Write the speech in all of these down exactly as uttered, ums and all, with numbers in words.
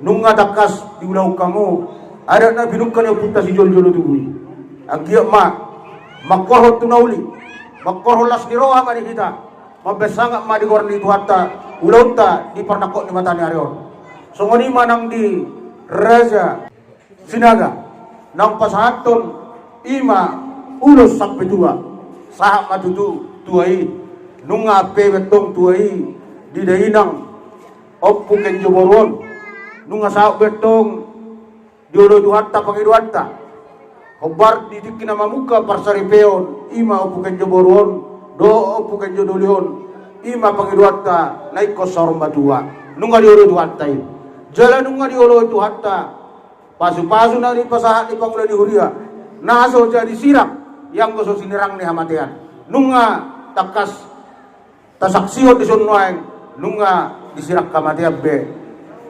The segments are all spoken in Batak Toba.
Nunga tangkas diulahon hamu adat na pinungka ni ompunta sijoljolo tubu i. Anggiat ma mangkorhon tu na uli, mangkorhon las ni roha ma di hita, mambahen sangap ma di goar ni Tuhanta ulaonta di parnangkok ni mata ni ari on. Songon i ma nang di Raja Sinaga, naung pasahathon i ma ulos sampe tua. Sahat ma tutu tua i, nunga ampe be antong tua i di dainang Ompu Kenjo boru on. Nunga saut be antong dioloi Tuhanta pangidoanta. Hombar di tingki na mamungka parsaripeon i ma Ompu Kenjo boru on dohot Ompu Kenjo doli on, i ma pangidoanta na ingkon saur matua. Nunga dioloi Tuhanta i. Jala nunga dioloi Tuhanta pasupasu na dipasahat ni pangula ni huria na so jadi sirang, ianggo so sinirang ni hamatean. Nunga tangkas tasaksihon dison nuaeng, nunga disirang hamatean be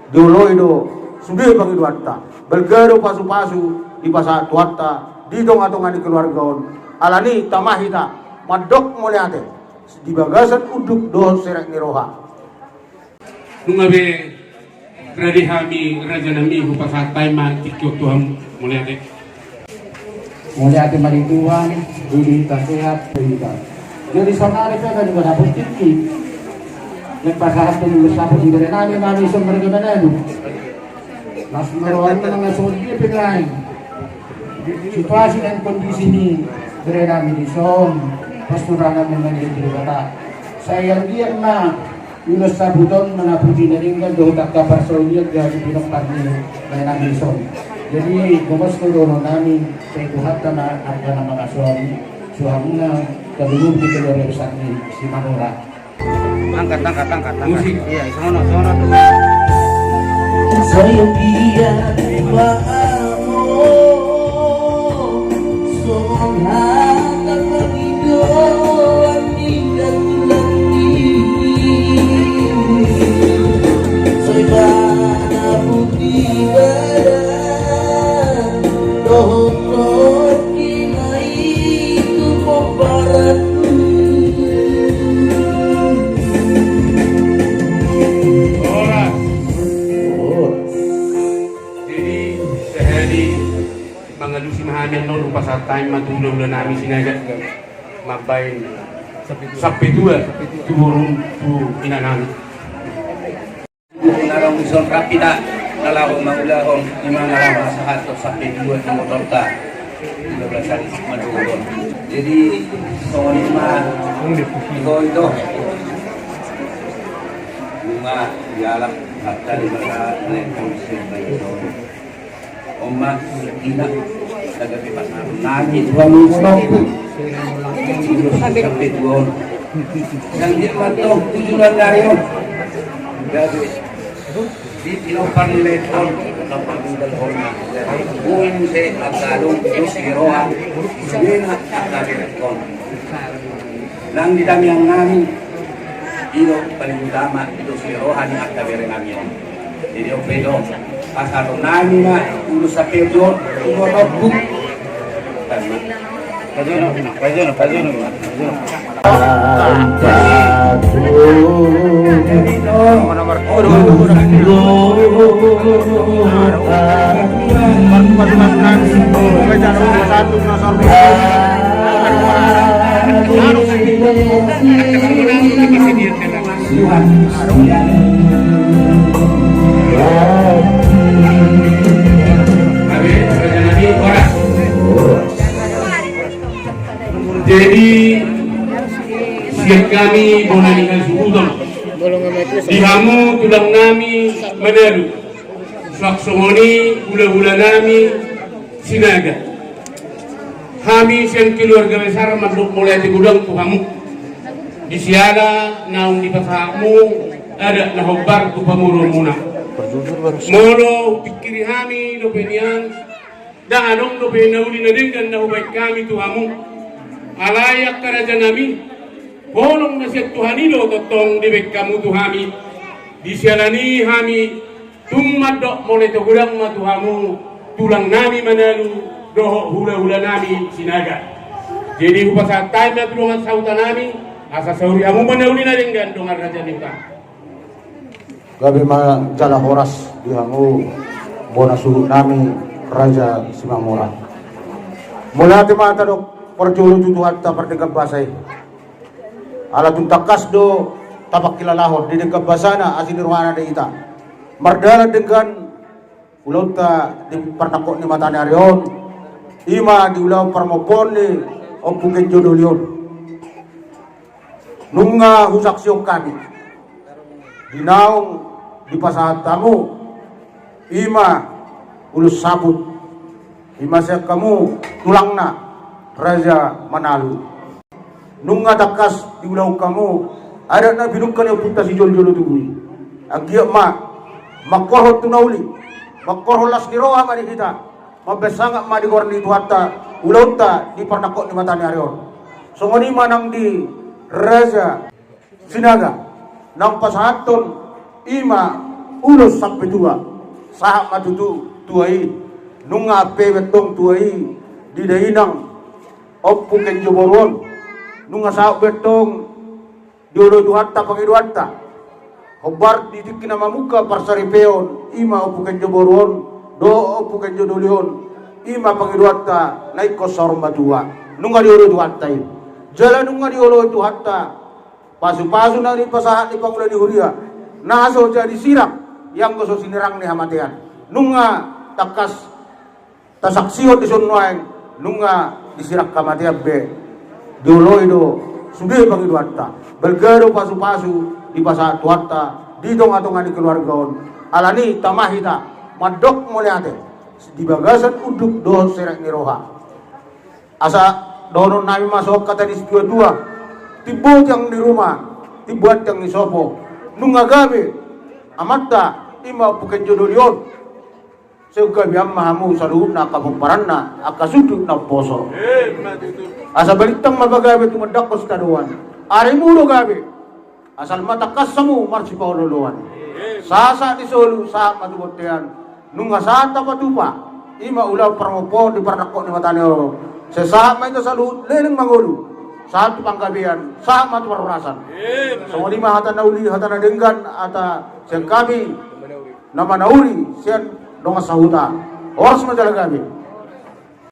dioloi do sude pangidoanta. Balga do pasupasu dipasahat Tuhanta di tongatonga ni keluarga on. Alani i tama hita mandok mauliate di bagasan unduk dohot serep ni roha. Nunga be rade hami rajanami, hupasahat hami ma tingki on tu hamu. Mauliate. Mauliate ma di Tuhan, di hita sehat, di hita. Jadi saonari pe na nunga dapot tingki. Naeng pasahathon ulos saput di berenami ma hami son marga Manalu. Las ni roha nunga songon dia pe nuaeng situasi dan kondisi ni berenami dison, pas tu rohanami mangido tu Debata. Sai anggiat ma ulos saput on manaputi na denggan dohot angka parsaulian gabe pinompar ni laenami dison. Jadi gomos do dohononnami, sai Tuhanta ma angka na mangasuhi hamuna, gabe luhut di keluarga besar ni Simanora. Angkat, angkat, angkat, angkat. Musik. Iya, sono, sono. Saya biar bahamu, songon hata pangidoan ni datulang ni. Saya bana putih badan, dohot roti. Horas. Jadi sahali mangalusi ma hami annon, hupasahat hami ma tu hulahulanami Sinaga mambahen sampe tua tu boru, tu inanami. Na adong dison rap hita na laho mangulahon, i ma na laho pasahathon sampe tua tu motorta. Dua belas hari manduhulon. Jadi songon i ma, ito, ito. Nunga dialap hata di mata naik polisi. On ma, ina, na gabe pasahatonnami tu hamu. Sampe tua on. Nang dia mantong tujuan dari on. Gabe di pinompar ni lae on, pinompar ni lae on. Jadi boi muse angka adong dos ni roha, sudena angka bere on. Nang di tangiangnami, i do paling utama, i do dos ni roha ni angka berenami on. Jadi on pe do pasahatonnami ma ulos sampe tua on, ulos ombuk. Pajono, pajono, pajono. Jadi sian hami bona ni hasuhuton di hamu tulangnami Manalu, suang songon i hulahulanami Sinaga. Hami sian keluarga besar mandok mauliate godang tu hamu di siala naung dipasahatmu adat na hombar tu pamoruonmuna. Molo hupingkiri hami dope nian, ndang adong dope na uli na denggan na hubahen hami tu hamu. Alai angka rajanami, holong na sian Tuhan i do tongtong dibahen hamu tu hami. Di siala ni i hami tung mandok mauliate godang ma tu hamu tulangnami Manalu dohot hulahulanami Sinaga. Jadi hupasahat hami ma tu dongan sahutanami, asa sauri hamu ma na uli na denggan, dongan raja ni huta. Gabe ma jala horas di hamu bona suhut nami Raja Simamora. Mauliate ma tadok parjolo tu Tuhanta pardenggan basa i. Ala tung tangkas do tapangkilalahon di denggan basana asi ni rohana di hita. Mardalan denggan ulaonta di parnangkok ni mata ni ari on, i ma di ulaon parmompoon ni Ompu Kenjo Doli on. Nunga husaksihon hami di naung dipasahat hamu, i ma ulos saput, i ma sian hamu tulangna Raja Manalu. Nunga tangkas diulahon hamu adat na pinungka ni ompunta sijoljolo tubu i. Anggiat ma mangkorhon tu na uli, mangkorhon las ni roha ma di hita, mambaen sangap ma di goar ni Tuhanta ulaonta di parnangkok ni mata ni ari on. Songon i ma nang di Raja Sinaga, naung pasahathon i ma ulos sampe tua. Sahat ma tutu tua i, nunga ampe be antong tua i di dainang Ompu Kenjo boru on. Nunga saut be antong dioloi Tuhanta pangidoanta. Hombar di tingki na mamungka parsaripeon, i ma Ompu Kenjo boru on dohot Ompu Kenjo Doli on, i ma pangidoanta na ingkon saur matua. Nunga dioloi Tuhanta i. Jala nunga dioloi Tuhanta pasupasu na nipasahat ni pangula ni huria na so jadi sirang, ianggo so sinirang ni hamatean. Nunga tangkas tasaksihon dison nuaeng, nunga disirang hamatean be, dioloi do sude pangidoanta. Balga do pasupasu dipasahat Tuhanta di tongatonga ni keluarga on. Alani i tama hita mandok mauliate di bagasan unduk dohot serep ni roha. Asa dohonon nami ma songon hata ni situatua: Timbo tiang ni ruma, timbo an tiang ni sopo. Nunga gabe amanta, i ma Ompu Kenjo Doli on, sai gabean ma hamu saluhutna angka pomparanna, angka sundut na umposo. Asa balintang ma pagabe tumandangkon sitadoan. Arimu do gabe, asal ma tangkas hamu marsipaolooloan. Sahat-sahat ni solu sahat ma tu bontean. Nunga sahat tapatupa i ma ulaon parmompoon di parnangkok ni mata ni ari on. Sai sahat ma hita saluhut leleng mangolu, sahat tu panggabean, sahat ma tu parhorasan. Songon i ma hata na uli, hata na denggan, hata sian hami na manauri sian dongan sahuta. Horas ma jala gabe.